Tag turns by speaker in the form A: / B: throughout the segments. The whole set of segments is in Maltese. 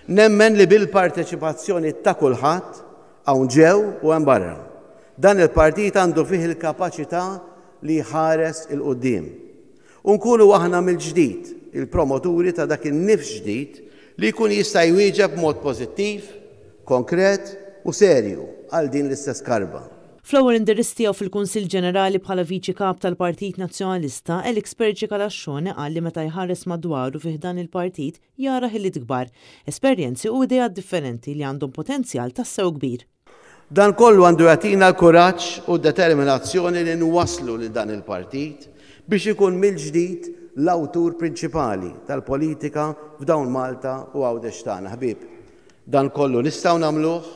A: Nemmen li bil-parteċipazzjoni ta' kulħadd, hawn ġew u hemm barra, dan il-partit għandu fih il-kapaċità li jħares 'il quddiem. U nkunu aħna mill-ġdid il-promoturi ta' dak in-nifs ġdid li jkun jista' jwieġeb b'mod pożittiv, konkret u serju għal din l-istess karba.
B: Fl-ewwel indirizz tiegħu fil-Kunsill Ġenerali bħala Viċi Kap tal-Partit Nazzjonalista, Alex Perci Calascione qal li meta jħares madwaru fi ħdan il-partit jara ħiliet kbar, esperjenzi u ideat differenti li għandhom potenzjal tassew kbir.
A: Dan kollu għandu jagħtina l-kuraġġ u d-determinazzjoni li nwasslu lil dan il-partit biex ikun mill-ġdid l-awtur prinċipali tal-politika f'dawn Malta u Għawdex tagħna. Ħbieb, dan kollu nistgħu nagħmluh.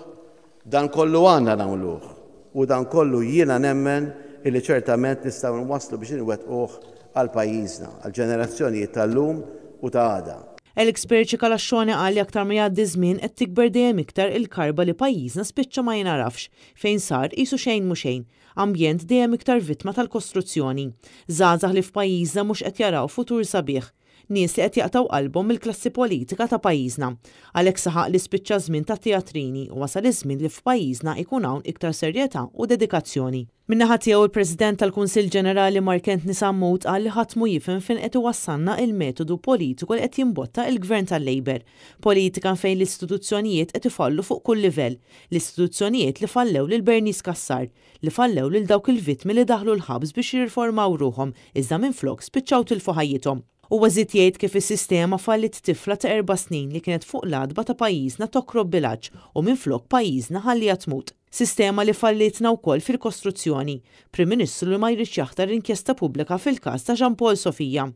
A: Dan kollu għandna nagħmluh u dan kollu jiena nemmen illi ċertament nistgħu nwasslu biex inwettquh għal pajjiżna, għall-ġenerazzjonijiet tal-lum u ta' għada.
B: Alex Perci Calascione qal li aktar ma jgħaddi ż-żmien qed tikber dejjem iktar il-karba li pajjiżna spiċċa ma jingħarafx, fejn sar qisu xejn mhu xejn, ambjent dejjem iktar vittma tal-kostruzzjoni. Żgħażagħ li f'pajjiżna mhux qed jaraw futur sabiħ. Nies li qed jaqtgħu qalbhom mill-klassi politika ta' pajjiżna. Għalhekk saħaq li spiċċa ż-żmien tat-teatrini u wasal iż-żmien li f'pajjiżna jkun hawn iktar serjetà u dedikazzjoni. Min-naħa tiegħu il-President tal-Kunsill Ġenerali Mark Anthony Sammut qal li ħadd mhu jifhem fejn qed iwassalna il-metodu politiku li qed jimbotta il-Gvern tal-Labour. Politika fejn l-istituzzjonijiet qed ifallu fuq kull livell. L-istituzzjonijiet li fallew lil Bernice Cassar. li fallew lil dawk il-vittmi li daħlu l-ħabs biex jirriformaw ruħhom iżda minflok spiċċaw tilfu ħajjithom. Huwa żied jgħid kif is-sistema falliet tifla ta' erba' snin li kienet fuq l-għatba ta' pajjiżna tokrob bil-għatx u minflok pajjiżna ħalliha tmut. Sistema li fallietna wkoll fil-kostruzzjoni. Prim Ministru li ma jridx jaħtar inkjesta pubblika fil-każ ta' Jean Paul Sofia.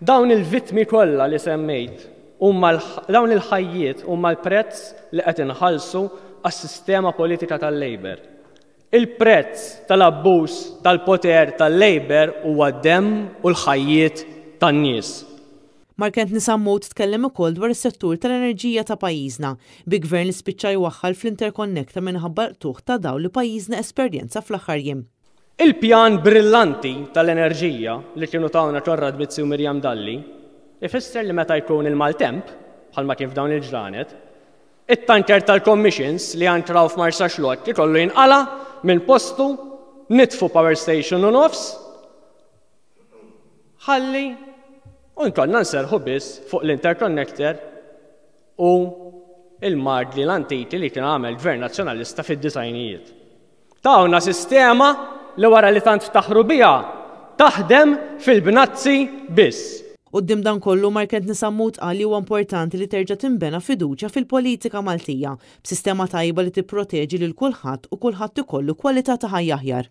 C: Dawn il-vittmi kollha li semmejt huma dawn il-ħajjiet huma l-prezz li qed inħallsu għas-sistema politika tal-Labour. Il-prezz tal-abbuż tal-poter tal-Labour huwa d-demm u l-ħajjiet tan-nies.
B: Mark Anthony Sammut tkellem ukoll dwar is-settur tal-enerġija ta' pajjiżna, bi Gvern li spiċċa jwaħħal fl-interconnector minħabba l-qtugħ ta' dawl li pajjiżna esperjenza fl-aħħar jiem.
C: Il-pjan brillanti tal-enerġija li kienu tawna Konrad Mizzi u Miriam Dalli ifisser li meta jkun il-maltemp, bħalma kien f'dawn il-ġranet, It-tanker tal-commissions li ankraw f'Marsaxlokk ikollu jinqala' minn postu, nitfu power station u nofs, ħalli u nkollna nserrħu biss fuq l-interconnector u l-magli l-antiki li kien għamel Gvern Nazzjonalista fid-disgħinijiet. Tawna sistema li wara li tant ftaħru biha, taħdem fil-bnazzi biss.
B: Quddiem dan kollu, Mark Anthony Sammut qal li huwa importanti li terġa' tinbena fiduċja fil-politika Maltija, b'sistema tajba li tipproteġi lil kulħadd u kulħadd ikollu kwalità ta' ħajja aħjar.